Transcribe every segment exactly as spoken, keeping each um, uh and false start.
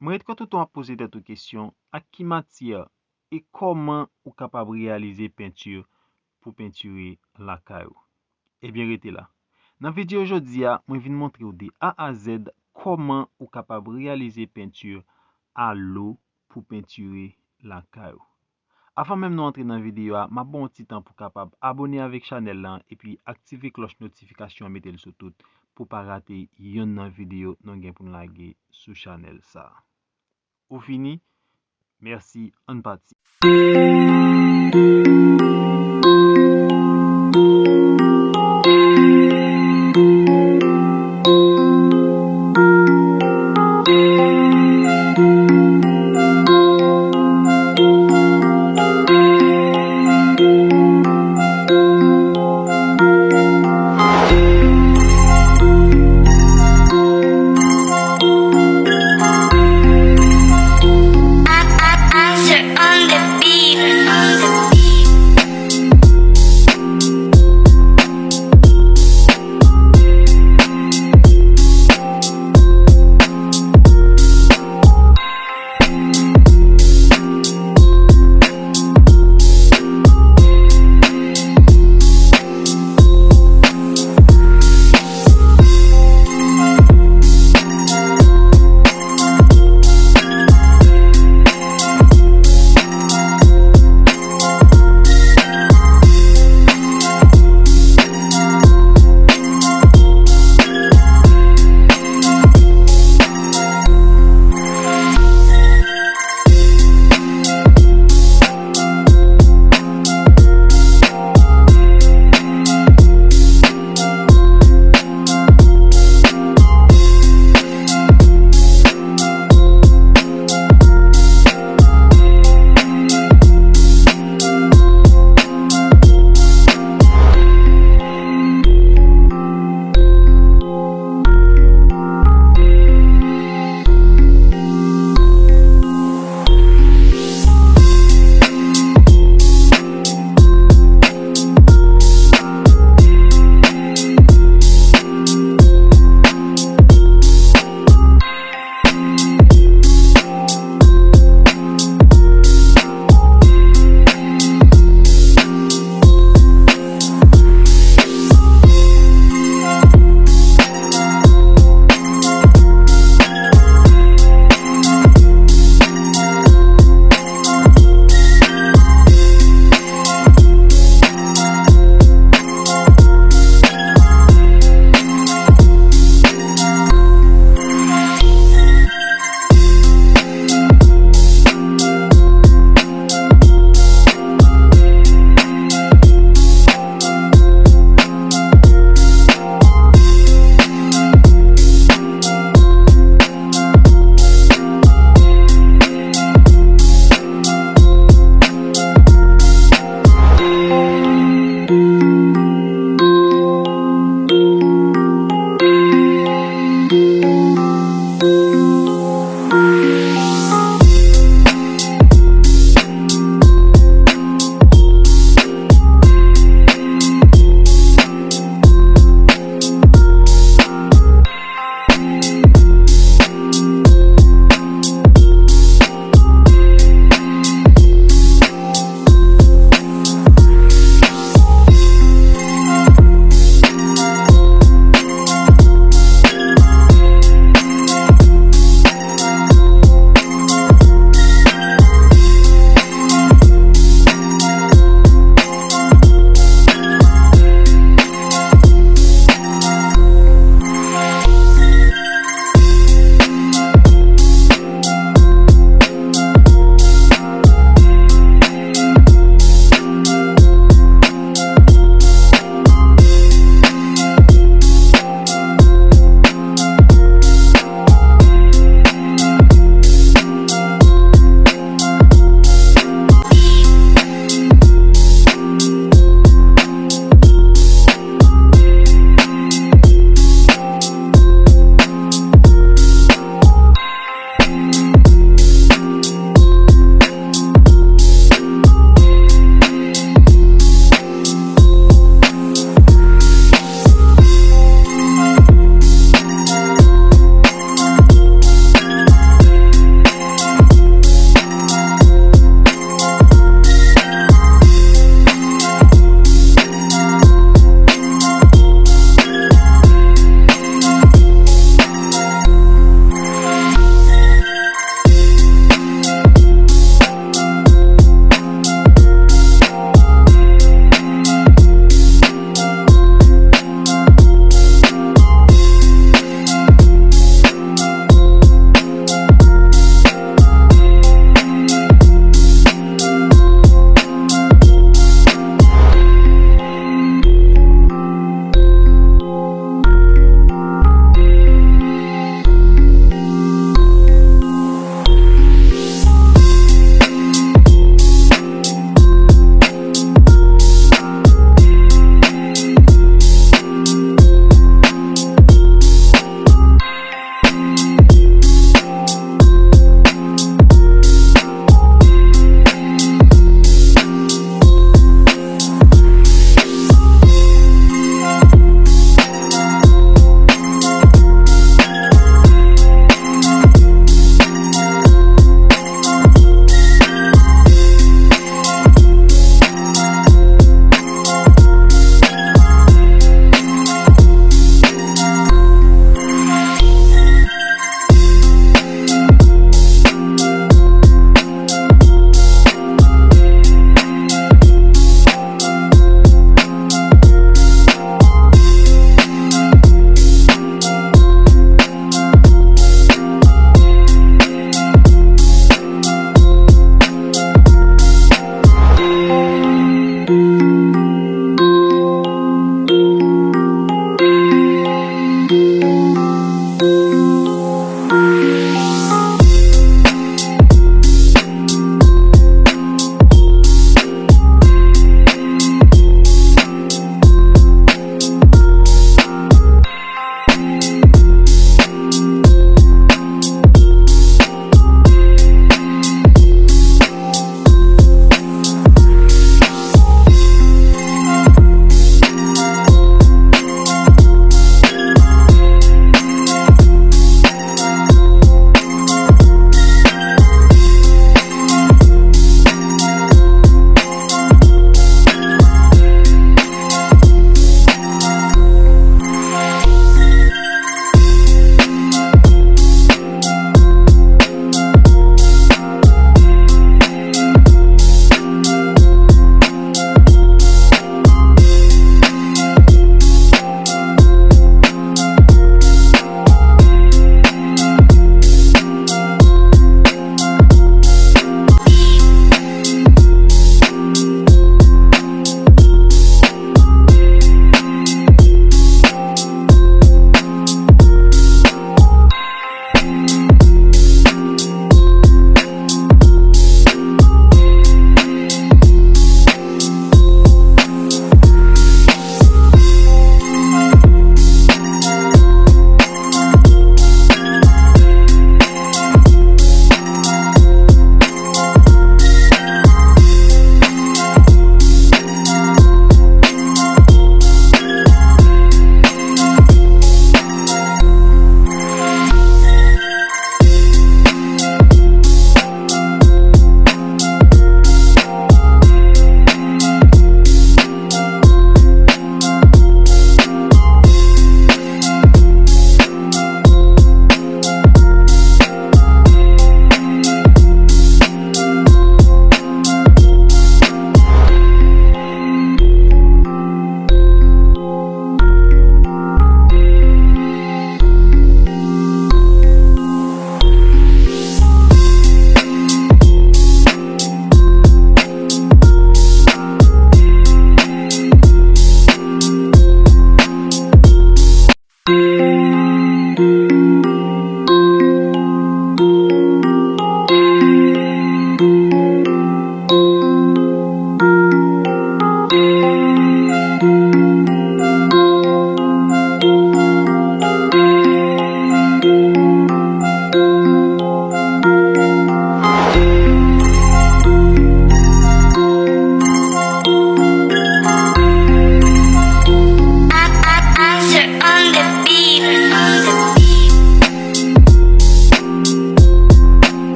Mwen ret kontan w ap poze tèt ou kesyon, ak ki matyè e kòman ou kapab reyalize penti pou pentire lakay ou? Ebyen, rete la. Nan videyo jodi a, mwen vin montre w de A a Z kòman ou kapab reyalize penti a lo pou pentire lakay ou. Avan menm nou antre nan videyo a, m ap ba w yon ti tan pou w kapab abòne avèk chanèl lan epi aktive klòch notifikasyon an, mete l sou tout pou w pa rate yonn nan videyo nou gen pou n lage sou chanèl sa a. Ou fini? Mèsi, ann pati.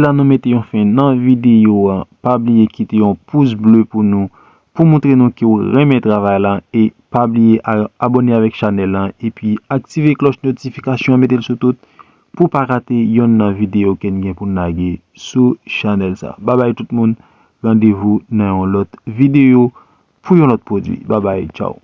La nou mete yon fen nan videyo a. Pa bliye kite yon pous ble pou nou, pou montre nou ke w renmen travay la, e pa bliye a- abòne avèk chanèl la, epi aktive klòch notifikasyon an, mete l sou tout, pou pa rate yonn nan videyo ke n gen pou n lage sou chanèl sa. Babay tout moun, randevou nan yon lòt videyo pou yon lòt pwodui. Babay, tchaw.